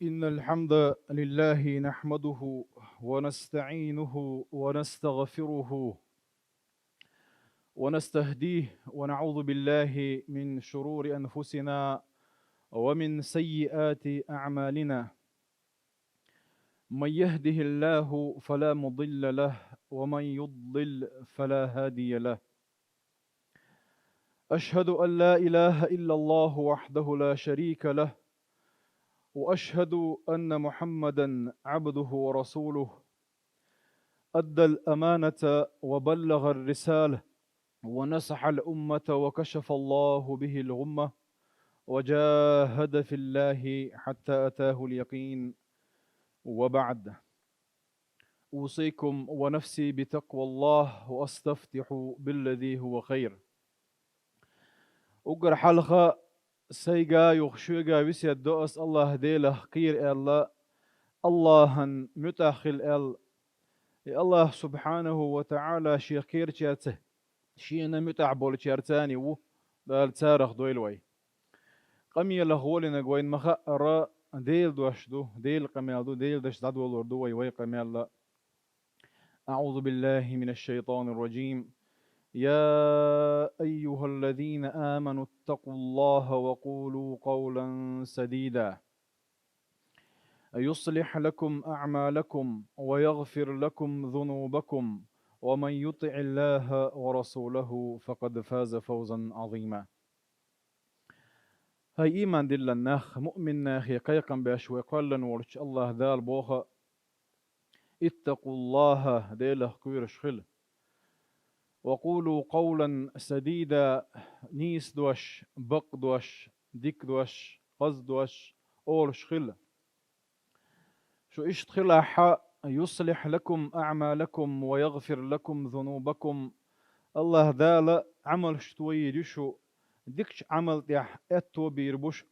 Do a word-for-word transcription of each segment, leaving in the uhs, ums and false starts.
إن الحمد لله نحمده ونستعينه ونستغفره ونستهديه، ونعوذ بالله من شرور أنفسنا ومن سيئات أعمالنا. من يهده الله فلا مضل له، ومن يضلل فلا هادي له. أشهد أن لا إله إلا الله وحده لا شريك له، وأشهد أن محمدا عبده ورسوله. أدى الأمانة وبلغ الرسالة ونصح الأمة وكشف الله به الغمة وجاهد في الله حتى أتاه اليقين. وبعد. أوصيكم ونفسي بتقوى الله وأستفتح بالذي هو خير. Уггар хьалха сайга юха шуьга весет до ас АллахӀ Делах кхера аьлла, АллахӀан муьтӀахь хила аьлла. И АллахӀ субхьанаху ва таӀала шех кхерачаьрца, шена муьтӀахь болчаьрца а ву, Дала царах дойла вай. Къамелах гӀолинарг вайна ма хаъара Делан дош ду, Делан къамел ду, Делан дош дӀадолор ду вай, вай къамел а. أعوذ بالله من الشيطان الرجيم. يا أيها الذين آمنوا اتقوا الله وقولوا قولا سديدا. يصلح لكم أعمالكم ويغفر لكم ذنوبكم ومن يطع الله ورسوله فقد فاز فوزا عظيما. ХӀай иман диллина нах, муъмин нахе кхайкхам беш вай кхоьллина волчу АллахӀ Дала боху: اتقوا الله, Делах кхоьруш хила. وقولوا قولا سديدا, нийса дош, бакъ дош, дика дош, хаза дош олуш хила. Шу иштта хилахь, يصلح لكم أعمالكم ويغفر لكم ذنوبكم, АллахӀ Дала Ӏамалш тоийр ю шу, дикачу Ӏамал тӀехь аьтто бийр бу шу,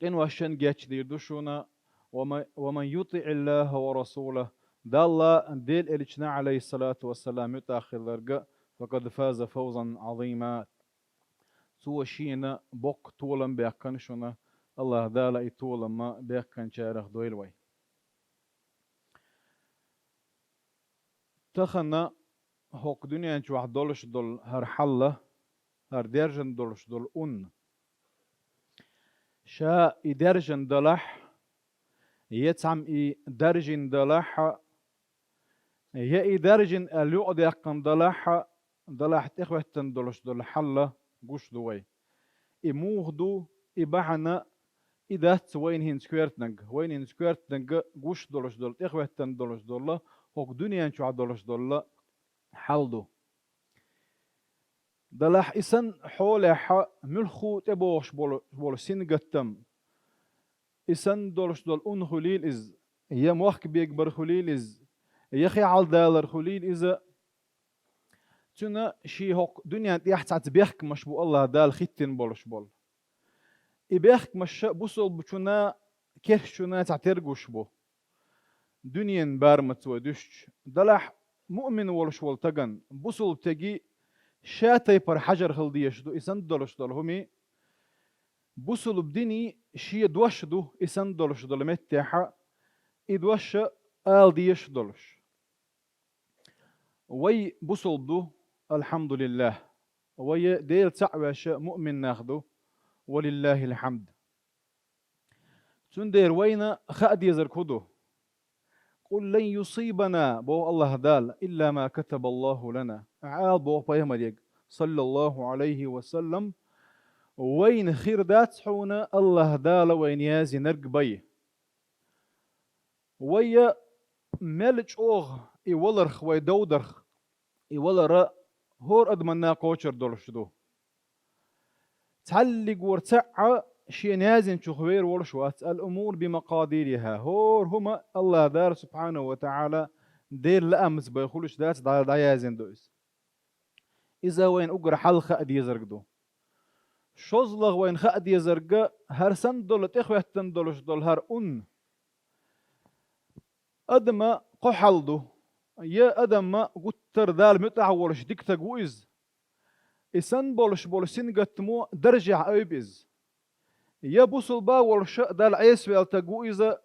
къиношна гечдийр ду шуна. ومن يطع الله ورسوله, Далла, Делан Элчанна, عليه الصلاة والسلام, муьтӀахь хилларг, فقد فاز فوزا عظيما. Цо шена боккха толам баьккхина шуна, АллахӀ Дала и толам баьккхинчарах дойла вай. Тахана хӀокху дуьнен чохь долуш долу хӀара хьал, хӀара даьржина долуш долу ун. Ша и даьржина далахь, я цхьамма и даржийна далахь, я и даржийна аьлла юкъадаьккхина далахь, далахь тӀехӀоьттина долуш долу хьал гуш ду вай. И муха ду, и бахьана, и дац вайна хӀинца коьртаниг, вайна хӀинца коьртаниг гуш долуш долу, тӀехӀоьттина долуш долу, хӀокху дуьнен чохь долуш долу хьал ду. Далахь и санна хьолехь муьлхха тӀебогӀуш болу, болу сингаттам, и санна долуш долу ун хуьлийла иза, я мохк бегабар хуьлийла иза, я хи хьалдалар хуьлийла иза, цуьнан шен хӀокху дуьнен тӀехь цхьацца бехкамаш бу АллахӀ Дала хӀиттина болуш болу. И бехкамаш бусалбачунна, керстачунна цхьаьна тергуш бу. Дуьненан барамца вай дуьстича, далахь муъмин волуш волу стагана, бусалба стеган ша тайпара хьажар хила дезаш ду и санна долуш долу хӀума, бусалба динан шен дош ду и санна долуш долу меттехь, и дош ала дезаш долуш. Вай бусалба ду, алхьамдулиллахӀ. Вай Дела цхьаъ веш муъмин нах ду, ва лиллахӀил хьамд. Цундела вайна хаа дезарг хӀун ду? «Къул лан юсибана, — боху АллахӀ Дала, — илла ма катабаллахӀу лана». Ала боху пайхамарега, саллаллахӀу Ӏалайхи ва саллам, вайна хир дац хьуна АллахӀ Дала вайна яздинарг бен. Вай мел чӀогӀа и валарх, вай довдарх, и валар хӀора адамна кхочур долуш ду. Цхьаллигора цхьаъ шена яздинчух вер волуш вац, ал-умуру би макъадирихӀа. ХӀора хӀума АллахӀ Дала субхьанахӀу ва таӀала Делан лаамца бен хуьлуш дац, дӀа-, дӀаяздина ду иза. Иза вайна уггар хьалха хаа дезарг ду. ШозлагӀа вайна хаа дезарг хӀара санна долу тӀехӀоьттина долуш долу хӀара ун. Адама кхо хьал ду. Я адам гуттар а Далла муьтӀахь волуш дика стаг ву иза. И санна болуш болу сингаттамо даржехь айбу иза. Я бусулба волуш а Далла Ӏесаваьлла таг ву иза,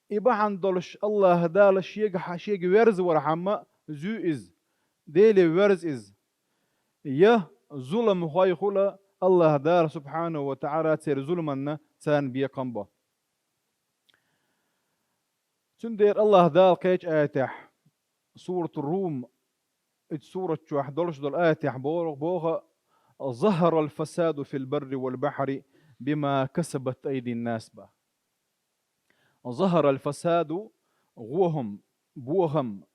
и бахьана долуш АллахӀа Дала шега, шега верза вархьама зуьй иза, Деле верза иза. Я зуламхой хуьлу, АллахӀа Дала субхьанаху ва таӀала церан зуламанна царна бекхам бо. Цундела АллахӀа Дала кхечу аятехь, Сурату Рум, и сурат чохь долуш долу аятехь боху: «ظهر الفساد في البر والبحر بما كسبت أيدي الناس» боху. «ظهر الفساد», гӀо хӀума, бохам,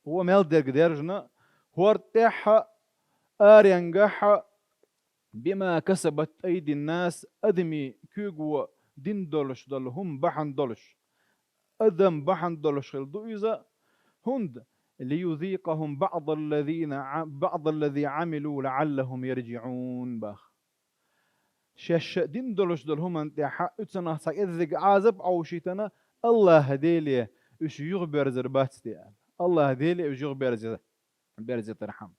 гӀо мел дерг даьржина, хӀорда тӀехь а, аренгахь а, «بما كسبت أيدي الناس», адамийн куьйго дина долуш долу хӀума бахьана долуш, адам бахьана долуш хилла ду иза, хӀунда: «ليذيقهم بعض الذين ع-، بعض الذي عملوا لعلهم يرجعون» боху. Шаьш а дина долуш долу хӀуманна тӀехь а уьцанах цхьа кӀеззиг Ӏазап а Ӏовшийтина, АллахӀа Деле уьш юхаберзар бац те аьлла. АллахӀа Деле уьш юхаберза-, берзийтархьама.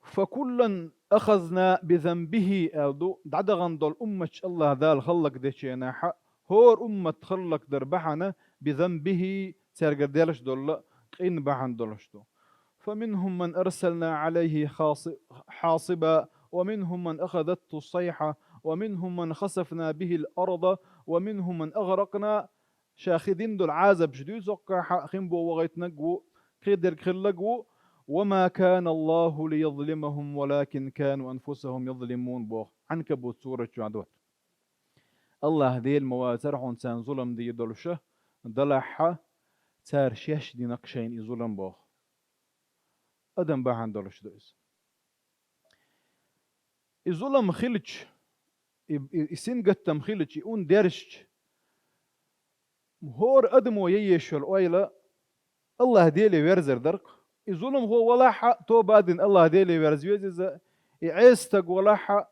«فكلا أخذنا بذنبه» аьлла ду, дӀадахана долу умматаш АллахӀа Дала хӀаллакдечу хенахь а, хӀора уммат хӀаллакдар бахьана, «بذنبه», цаьргара деллаш долу къин бахьана долуш ду. «فمنهم من أرسلنا عليه خاص-، حاصبا، ومنهم من أخذته الصيحة، ومنهم من خسفنا به الأرض، ومنهم من أغرقنا». Ша хи дина долу Ӏазабаш дуьйцу хӀокхахь а, хин бо вахийтинарг а ву, кхидерг хилларг а ву, «وما كان الله ليظلمهم ولكن كانوا أنفسهم يظلمون» боху Ӏанкабут сурат чохь доцу. АллахӀа Дела ма вацара хьуна царна зулам дийр долуш а, делахь а, цара шаьш дина-кх шайна и зулам боху. Адам бахьана долуш ду иза. И зулам хилча, и, и, и сингаттам хилча, и ун дерзча, хӀора адамо ян езаш йолу ойла АллахӀа Деле верзар дара-кх. И зуламхо валахь а, тоба а дина АллахӀа Деле верза веза иза, и Ӏеса стаг валахь а,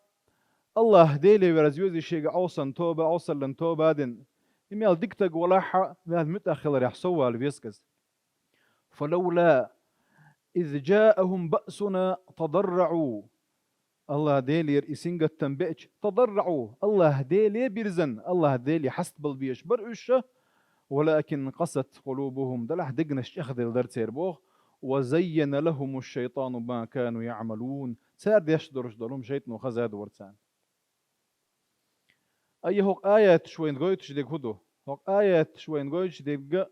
АллахӀа Деле верза веза иза, шега Ӏовсан тоба, Ӏовсаллин тоба а дина. И мел дика стаг валахь а, Дала муьтӀахь хиларехь соввала веза иза. «فلولا إذ جاءهم بأسنا تضرعوا». АллахӀа Делера и сингаттам беача, «تضرعوا», АллахӀа Деле бирзина, АллахӀа Деле хьастабала безаш бара уьш а, «ولكن قست قلوبهم», делахь дегнаш чӀехделла дара церан боху, «وزين لهم الشيطان ما كانوا يعملون». Цара деш долуш долу хӀума шайтано хаза дора царна. Айя, хӀокху аяташ вайна гойтуш дерг хӀун ду? ХӀокху аяташ вайна гойтуш дерг а,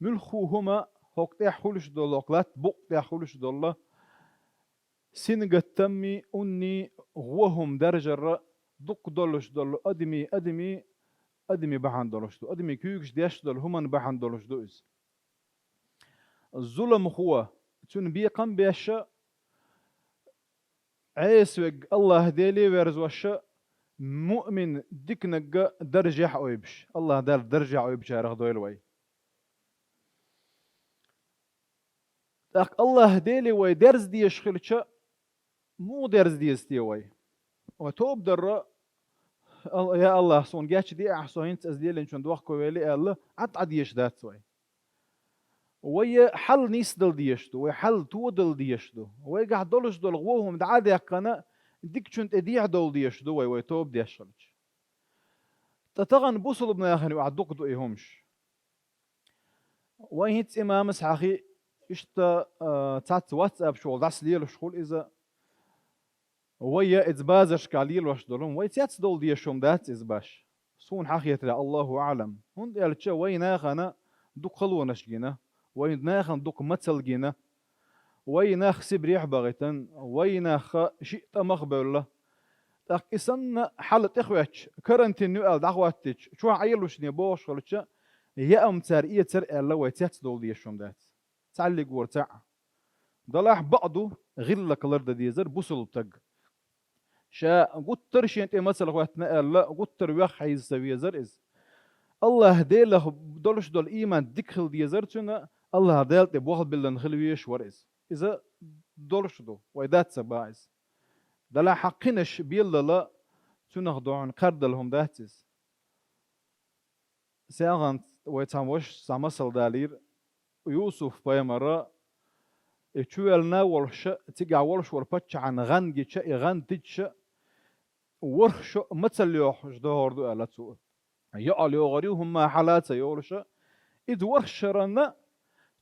муьлхха хӀума хӀокху тӀехь хуьлуш долу, хӀокху латта букъа тӀехь хуьлуш долу, сингаттаммий, унний, гӀо хӀума даржар а дукха долуш долу адамийн, адамийн, адамийн бахьана долуш ду, адамийн куьйгаш деш долу хӀуманна бахьана долуш ду иза. Зуламхо, цуьнан бекхам а беш а, Ӏеса верг АллахӀа Деле а верзош а, муъмин диканиг а даржехь а ойбуш, АллахӀа Дала даржехь а ойбучарах дойла вай. ТӀаккха АллахӀа Деле вай дерза дезаш хилча, муха дерза деза те вай? Вай тоба дарра, Ал-, я АллахӀ, суна гечде ахь, со хӀинца аса лелийначунна дохко велли аьлла, Ӏад Ӏа дезаш дац вай. Вай хьал нисдала дезаш ду, вай хьал тодала дезаш ду. Вайгахь долуш долу гӀо хӀума дӀа а даьккхина, дикачунна тӀе дехьадовла дезаш ду вай, вай тоба деш хилча. Ткъа тахана бусулба нахана юкъахь дукха ду и хӀумаш. Вайн хӀинца имамас хьахий, иштта, а, цхьацца WhatsApp чухула дӀасалелаш хуьлу иза. Вай я иза базаршкахь лелош долу хӀума, вай цецдовла дезаш хӀума дац иза баш. Суна хьахетарехь, Аллаху аӀлам. ХӀунда аьлча вай нахана дукха халонаш гина, вай нахана дукха мацалла гина, вай нах Сибрехь а бахийтина, вай нах шиъ тӀамах а бевлла. ТӀаккха и санна хьал тӀехваьчча, карантин ю аьлла дӀахӀоттича, чохь Ӏелушне бохуш хилча, яа хӀума цара эцара аьлла, вай цецдовла дезаш хӀума дац. Цхьаллиг вара цхьаъ. Делахь бакъ ду, гӀиллакх лардан дезара бусулба стаг. Ша гуттар а шена тӀе мацалла хӀоьттина аьлла, гуттар а вех хьийза ца везара иза. Аллахь Делах долуш долу ийман дика хила дезара цуьнан, Аллахь Дела тӀе болх-биллина хила везаш вара иза. Иза долуш ду, вай дац ца бан иза. Делахь хьан кхинаш беллала, цуьнах дохьуна кхардала хӀума дац иза. Селхана вай цхьана вашас цхьа масал далийра, Юсуп-пайхамара И чувелна волуша, цигахь волуш волу паччахьан гӀан гича, и гӀан тича, ворхӀ шо мацалла йохуш догӀур ду аьлла цо. ЙоӀал йогӀур ю, хӀумма хьала ца йолуша, иза ворхӀ шаранна,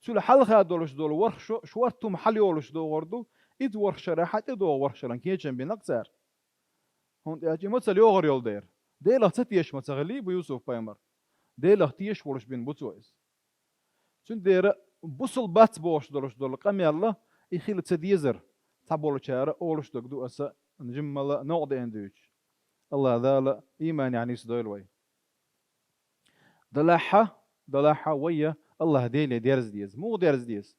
цуьнан хьалха долуш долу ворхӀ шо, шорта хӀума хьала йолуш догӀур ду, иза ворхӀ шарахь тӀедогӀу ворхӀ шаран кечам бина-кх цара. ХӀунда аьлча и мацалла йогӀур йолу дера. Делах ца тешаш ма ца хиллий бу Юсуп-пайхамар. Делах тешаш волуш бина бу цо иза. Цундела бусул бац бохуш долуш долу къамел и хила ца дезара цхьаболчара олуш дерг ду аса жиммала новкъа деана дуьйцуш. АллахӀ Дала ийманехь нисдойла вай. Далахьа, далахьа вайя АллахӀ Деле дерза деза. Муха дерза деза?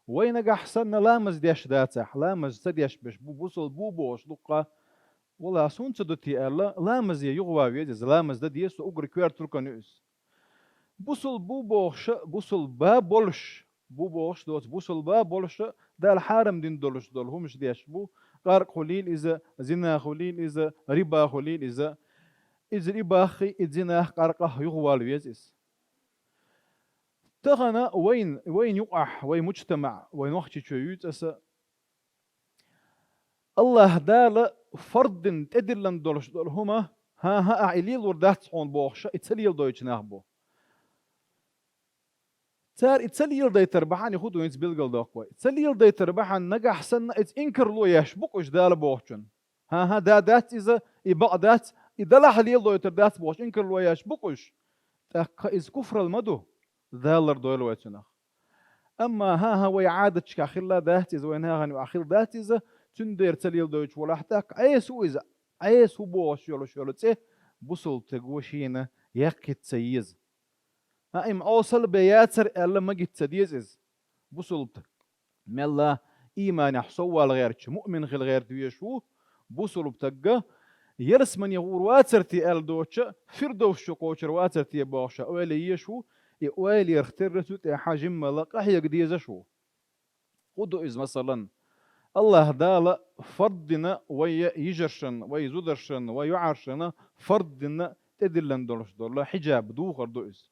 Вай нагахь санна ламаз деш дацахь, ламаз ца деш берш бу, бусул бу бохуш дуккха. Вала, ас хӀунда ца ду те аьлла, ламазе юхаван веза иза, ламаз дан деза, со уггар коьрта рукан ю иза. Бусул бу бохуша, бусул ба болуш, бу бохуш доцу, бусул ба болуша, Дала хьарам дина долуш долу хӀумаш деш бу, къаркъа хуьлийла иза, зина хуьлийла иза, риба хуьлийла иза. Иза рибаххий, иза зинах, къаркъах юхавала веза иза. Тахана вайн, вайн юкъахь, вай муджтамаъ, вай нохчийчоь юьйцу аса, АллахӀ Дала фард дина тӀедиллина долуш долу хӀума, хӀан-хӀа, ахь и лелор дац хьуна бохуша, и ца леладойтучу нах бу. Цара и ца леладайтар бахьана хӀун ду хӀинца билгалдоккху вай. Ца леладайтар бахьана нагахь санна иза инкарло еш бу-кх уьш Дала бохучун. ХӀан-хӀа, да дац иза, и бакъ дац, и далахь леладойтар дац бохуш инкарло еш бу-кх уьш. ТӀаккха иза куфралла ма ду, Дала лардойла вай цунах. Амма, хӀан-хӀа, вай Ӏадаташкахь хилла дац иза, вай нахана юкъахь хилла дац иза, цундела ца леладойтуш волахь, тӀаккха Ӏеса ву иза, Ӏеса ву бохуш йолуш йолу цӀе бусулба стага шена яккхийта ца еза. А, и-м Ӏесалла бен яцара аьлла, магийта ца деза иза. Бусулба стаг мелла ийманехь соввала гӀертачу, муъмин хила гӀерта везаш ву, бусулба стагга ялсамане гӀур вацара те аьлла доцуча, Фирдовс чу кхочур вацара те бохуша ойла езаш ву, и ойлерх терра цу тӀехь жиммала къахьега дезаш ву. ХӀун ду иза, масалан? АллахӀ Дала фард дина вай йижаршна, вай зударшна, вай йоӀаршна фард дина тӀедиллина долуш долу хьиджаб духар ду иза.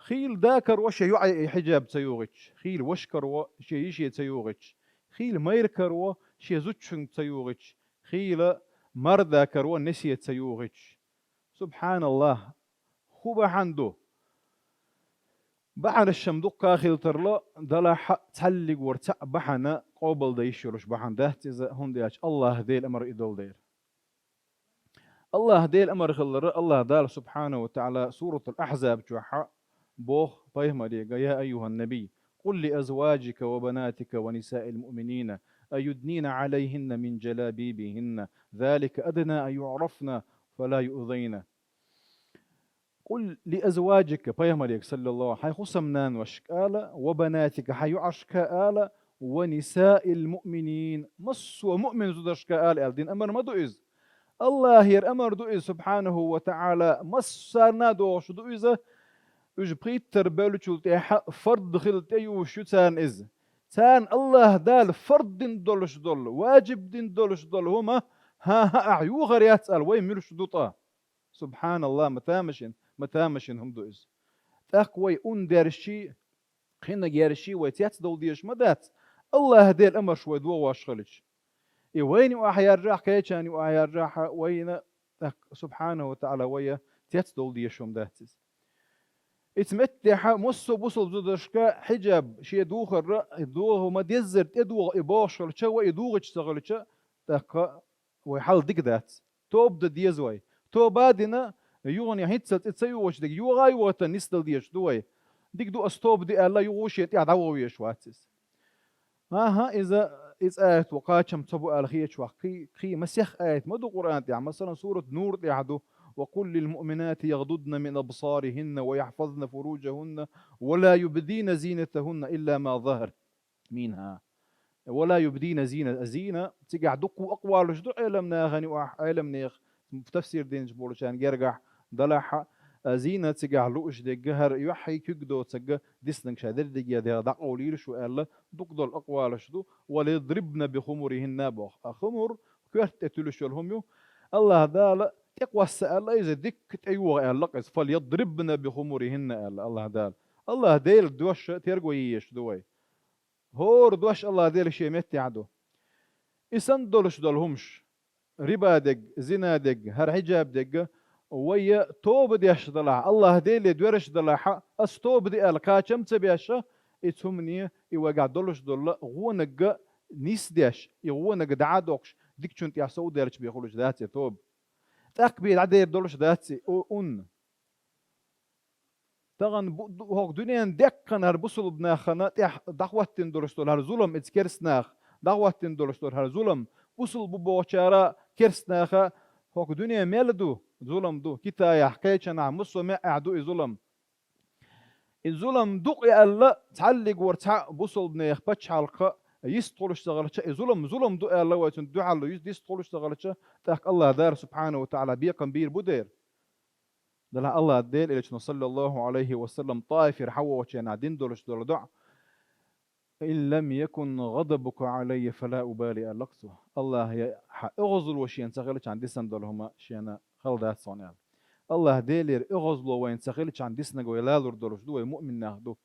Хийла да каро шен йоӀе и хьиджаб ца югӀуьйтуш, хийла ваша каро шен йише ца югӀуьйтуш, хийла майра каро шен зудчуьнга ца югӀуьйтуш, хийла марда каро несе ца югӀуьйтуш. СубхьаналлахӀ! ХӀун бахьана ду? Бахьанаш-м дуккха а хила тарло, далахь а цхьаллигвар цхьаъ бахьана къобалдан йиш йолуш бахьана дац иза, хӀунда аьлча АллахӀ Делан амар и долу дера. АллахӀ Делан амар хилар, АллахӀ Дала субхьанаху ва таӀала Суратул Ахьзаб чохь боху пайхамарега: «Я айюхьан набий, къул ли азваджика ва банатика ва нисаил муъминина, аюднина Ӏалайхинна мин джалабибихинна, залика адна ан юӀрафна, фала юъзайна». «Къул ли азваджика», пайхамарега, саллаллаху, хьайн хӀусамнаношка ала, «ва банатика», хьайн йоӀашка ала, «ва нисаил муъминин», массо а муъмин зудашка ала аьлла дина амар ма ду иза. АллахӀера амар ду иза, субхьанаху ва таӀала, массарна а дохуш ду иза, уьш пхийттара бевллачул тӀаьхьа фард хила тӀеювуш ю царна иза. Царна АллахӀ Дала фард дина долуш долу, ваджиб дина долуш долу хӀума, хӀан-хӀа, ахь юхар яц ала, вай муьлш ду ткъа? СубхьаналлахӀ, ма тамашийна, ма тамашийна хӀума ду иза. ТӀаккха вай ун дерший, кхиннаг ерший вай цецдовла дезаш ма дац, АллахӀ Делан амарш вай догӀош хилча. И вайна юкъахь яржахь, кхечарна юкъахь яржахь, вайна, тӀаккха, субхьанаху ва таӀала, вай цецдовла дезаш хӀума дац иза. Ица меттехьа массо а бусалба зударшка хьиджаб шен духарра, и догӀа ма-деззара тӀедогӀа и бохуш хилча, вай и дугӀуьйтуш ца хилча, тӀаккха вай хьал дика дац. Тоба дан деза вай. Тоба а дина, юхане хӀинццалц и ца юхучу дерг йогӀа а йохуьйтан нисдала дезаш ду вай. Дика ду, ас тоба ди аьлла, юха шен тӀехь дӀаваха везаш вац иза. ХӀан-хӀа, иза, иза аят ву кхачам ца бу аьлла хеташ вац. Кхий, кхий масех аят ма ду Къуръан тӀехь. Масалан, сурат Нур тӀехь ду: «Ва къул лил муъминати ягъдудна мин абсарихинна ва яхьфазна фуруджахунна ва ла юбдийна зийнатахунна илла ма захара минхьа». «Ва ла юбдийна зийнатахунна». Зийна, цигахь дуккха а акъвалаш ду Ӏеламнахана юкъахь, Ӏеламнех, тафсир динчу болчарна гергахь далахь, а, зийна цигахь лууш дерг, хӀара юьхьий куьг доцург, диснарг ша дерриге а дӀакъовлийла шу аьлла, дукха долу акъвалаш ду, «ва лиядрибна бихумурихинна» боху. А хумур, коьрта тӀе туьллуш йолу хӀума ю. АллахӀ Дала тӀекхосса аьлла иза, дикка тӀейогӀа аьлла иза, «фалиядрибна бихумурихинна» аьлла АллахӀ Дала. АллахӀ Делан дош терго езаш ду вай. ХӀора дош АллахӀ Дела шен меттехь ду. И санна долуш долу хӀумаш, риба дерг, зина дерг, хӀара хьиджаб дерг, вай тоба деш далахь, АллахӀ Деле доьраш далахь, ас тоба де аьлла кхачам а ца беш, и цу хӀумане, и вайгахь долуш долу гӀонаг нисдеш, и гӀонаг дӀа а доккхуш, дикачунна тӀехь сов даьлча бен хуьлуш дац и тоба. ТӀаккха бен дӀадер долуш дац и, у-, ун. Тахана бу-, ду-, хӀокху дуьненан деккхана хӀара бусулба нахана тӀехь дӀахӀоттина долуш долу хӀара зулам, иза керст наха дӀахӀоттина долуш долу хӀара зулам, бусулба бу бохучара керст наха хӀокху дуьне мел ду, зулам ду, Китаехь, кхечанхьа, массо а маьӀӀехь ду и зулам. И зулам ду-кх аьлла, цхьаллиг вара цхьаъ бусулбанех пачхьалкха йистхуьлуш ца хилча, и зулам, зулам ду аьлла, вай цунна дуьхьал йист-, йистхуьлуш ца хилча, тӀаккха АллахӀ Дала субхьанаху ва таӀала бекхам бийр бу дера. Делахь АллахӀ Делан Элчано, саллаллаху Ӏалайхи ва саллам, ТӀаифера хьан вахченахь дина долуш долу доӀа: «Ин лам якун гӀадабука Ӏалайя фала убали», аьлла-кх цо. АллахӀе хьан оьгӀазло шена ца хилчахьана дисина долу хӀума шена хала дац хьуна аьлла. АллахӀ Делера оьгӀазло вайна ца хилчахьана диснарг вай лалур долуш ду, вай муъмин нах ду.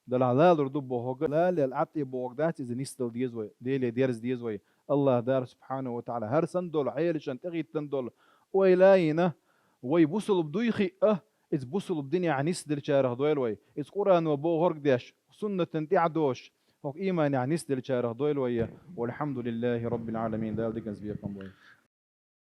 Делахь лалур ду бохург, лалаелла Ӏад тӀе бохург дац, иза нисдала деза вай, Деле дерза деза вай. АллахӀ Дала субхьанаху ва таӀала хӀара санна долу хьелашна тӀехӀиттина долу ойла а йина, вай бусулба дуй хиъна, иза бусулба динехь нисделлачарах дойла вай. Иза Къуръано бохург деш, суннатана тӀаьхьадозуш, хӀокху ийманехь нисделлачарах дойла вай. Валхьамдулиллахи Раббил Ӏаламин, Дала диканца бекхам бойла.